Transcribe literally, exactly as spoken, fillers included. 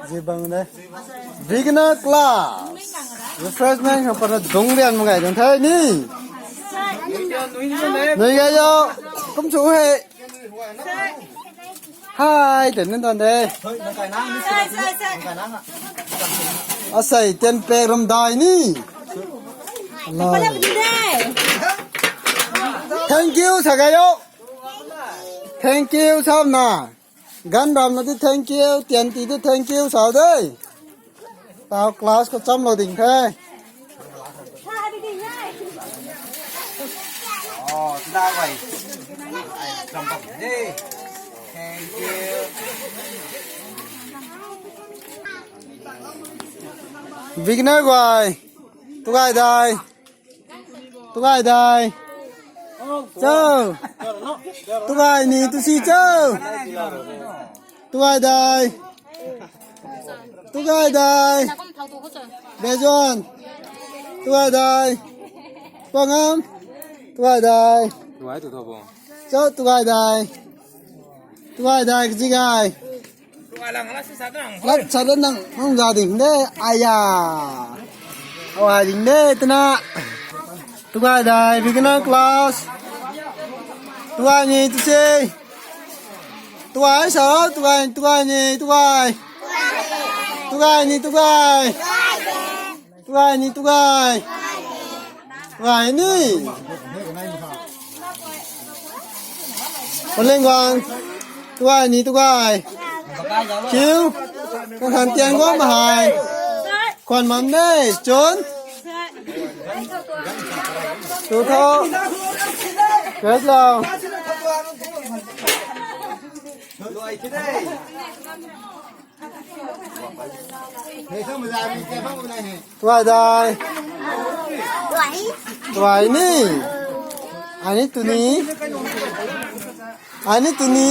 Zibang ne. Beginner class. Refreshment khang pana dung rian mak gay dang the ni. Nui gay yo. Kum chu he. Hi, ten nin tan de. Asei tian pek ram dai ni. Hello. Thank you sa gay yo. Thank you sam na. Gan ram na di thank you, tian ti di thank you sau de. Tau class khou chamlou ding the. Beginner guay, tu gay dai. Tu gay dai. Cho. Tu gay ni tu si cho. Tu gay dai. Tu gay dai. Bejon. Tu gay dai. Pangam. Tu gay dai. Cho tu gay dai. Tu gay dai kazi gay. Lat sa nang nang za ding de. Aya. Aw ai ding de tana. Tu gay dai beginner class. Tu gay ni tu si. Tu gay sa, tu gay, tu gay ni, tu gay. Tu gay ni, tu gay. Tu gay ni, tu gay. Tu gay ni. Paleng guang. Tu gay ni, tu gay. Kiu. Kan han tian guang ma hai. Khwan mam ne, chun. Tu tho. Kek lau. Tuai dai. Tuai ni. Ani tu ni. Ani tu ni.